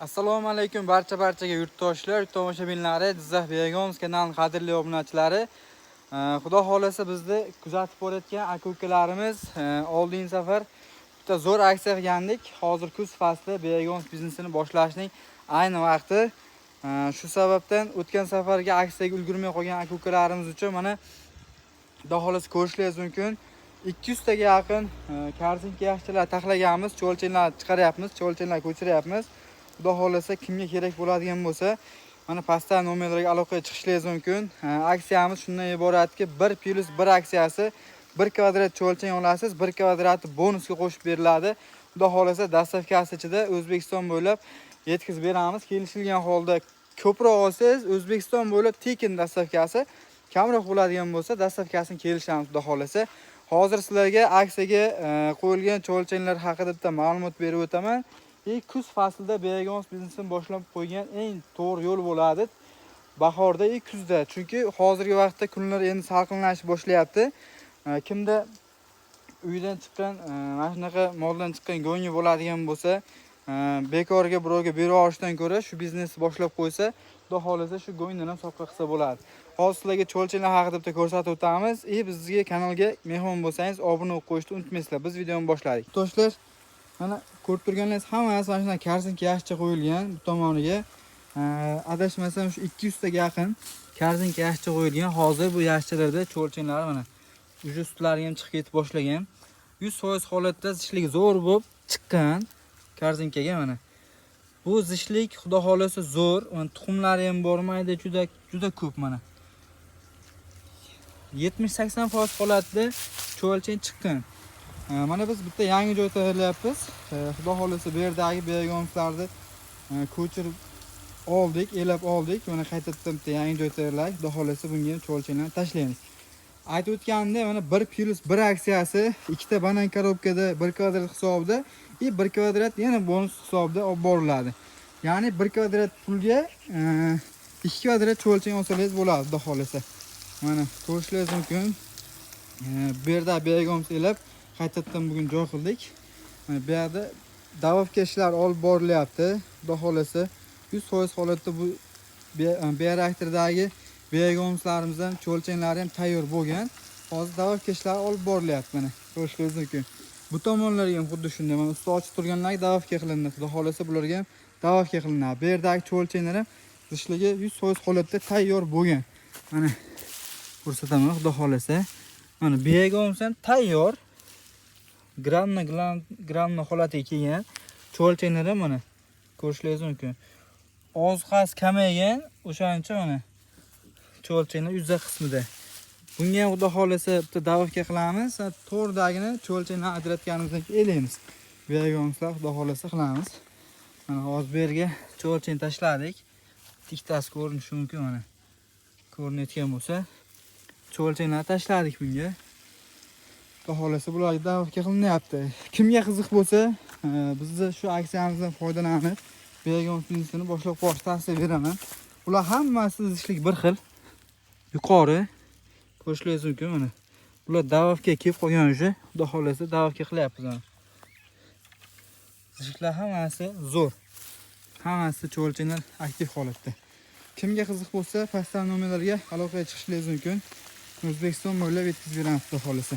Assalomu alaykum barchaga yurtdoshlar, tomoshabinlari, Jizzax Biyagons kanalining qadrli obunachilari. Xudo xohlasa bizni kuzatib borayotgan aka-ukalarimiz, oldingi safar bitta zo'r aksiya qilgandik. Hozir kuz fasli Biyagons biznesini boshlashning ayni vaqti. Shu sababdan o'tgan safargi aksiyaga ulgurmay qolgan aka-ukalarimiz uchun mana xudo xohlasa ko'rishingiz mumkin. 200 taga yaqin korzinka yaxshilar taxlaganmiz, cho'lchinlar chiqaryapmiz, cho'lchinlar ko'chiryapmiz. Xudo xohlasa kimga kerak bo'ladigan bo'lsa, mana pastda nomerlarga aloqaga chiqishingiz mumkin. Aksiyamiz shundan iboratki, 1 plus 1 aksiyasi, 1 kvadrat cho'lchin olasiz, 1 kvadrati bonusga qo'shib beriladi. Xudo xohlasa доставка si ichida O'zbekiston bo'ylab yetkazib beramiz. Kelishilgan holda ko'proq olsangiz, O'zbekiston bo'ylab tekin доставка si, kamroq bo'ladigan bo'lsa, доставка sini kelishamiz xudo xohlasa. Hozir sizlarga aksiyaga qo'yilgan cho'lchinlar haqida bitta ma'lumot berib o'taman. И kuz faslida Biyagons biznesini boshlab qo'ygan eng to'g'ri yo'l bo'ladi. Bahorda и kuzda. Chunki hozirgi vaqtda kunlar endi salqinlashib boshlayapti. Kimda uydan chiqqan, mana shunaqa moldan chiqqan go'ngi bo'ladigan bo'lsa, bekorga birovga berib yuborishdan ko'ra shu biznesni boshlab qo'ysa, xudo xohlasa shu go'ngdan ham soqqa qilsa bo'ladi. Hozir sizlarga cho'lchinlar haqida bitta ko'rsatib o'tamiz. И bizga kanalga mehmon bo'lsangiz, obuna bo'lib qo'yishni unutmaysizlar. Biz videoni boshladik. Do'stlar, mana ko'rib turganingiz hammasi mana shunday korzinka yaxshicha qo'yilgan bu tomoniga. Adashmasam shu 200 taga yaqin korzinka yaxshicha qo'yilgan. Hozir bu yaxshichalarda cho'lchinlar mana уже sutlari ham chiqib ketib boshlagan. 100% holatda zichligi zo'r bo'lib chiqqan korzinkaga mana. Bu zichlik xudo xohlasa zo'r, mana tuxumlari ham bor, mayda juda juda ko'p mana. 70-80% holatda cho'lchin chiqqan. Mana biz bitta yangi joy tayyorlayapmiz. Xudo xohlasa bu yerdagi biyagonslarni ko'chirib oldik, elab oldik. Mana qaytadan bitta yangi joy tayyorladik. Xudo xohlasa bunga ham cho'lchinlarni tashlaymiz. Aytib o'tganimdek, mana 1 plus 1 aksiyasi ikkita banan коробка da 1 kvadrat hisobida и 1 kvadrat yana bonus hisobida olib boriladi. Ya'ni 1 kvadrat pulga 2 kvadrat cho'lchin olsangiz bo'ladi, xudo xohlasa. Mana ko'rishingiz mumkin. Bu yerda biyagons elab qaytadan bugun joy qildik. Mana bu yerda добавка ishlar olib borilyapti. Xudo xohlasa 100% holatda bu bioreaktordagi biyagonslarimiz ham cho'lchinlari ham tayyor bo'lgan. Hozir добавка ishlar olib borilyapti mana ko'rishingiz mumkin. Bu tomonlarga ham xuddi shunday. Mana usti ochiq turganlarga добавка qilindi. Xudo xohlasa bularga ham добавка qilinadi. Bu yerdagi cho'lchinlar ham zichligi 100% holatda tayyor bo'lgan. Mana ko'rsataman xudo xohlasa. Mana biyagons ham tayyor. Gramma gramma holatiga kelgan. Cho'lchinlar ham mana ko'rishingiz mumkin. Oziqasi kamaygan, o'shaning uchun mana cho'lchinlar yuzza qismida. Bunga ham xudo xohlasa bitta добавка qilamiz. To'rdagini cho'lchinlar ajratganimizdan keyin elaymiz. Biyagonslar xudo xohlasa qilamiz. Mana hozir bu yerga cho'lchin tashladik. Ikkitasi ko'rinishi mumkin mana. Ko'rinayotgan bo'lsa, cho'lchinlar tashladik bunga. Xudo xohlasa bularga добавка qilinyapti. Kimga qiziq bo'lsa, bizni shu aksiyamizdan foydalanib, biyagons biznesini boshlab qo'yishni tavsiya beraman. Bular hammasi zichlik bir xil. Yuqori ko'rishingiz mumkin mana. Bular добавка kelib qolgan уже. Xudo xohlasa добавка qilyapmiz mana. Zichliklar hammasi zo'r. Hammasi cho'lchinlar aktiv holatda. Kimga qiziq bo'lsa, pastdan nomerlarga aloqaga chiqishingiz mumkin. O'zbekiston bo'ylab yetkazib beramiz xudo xohlasa.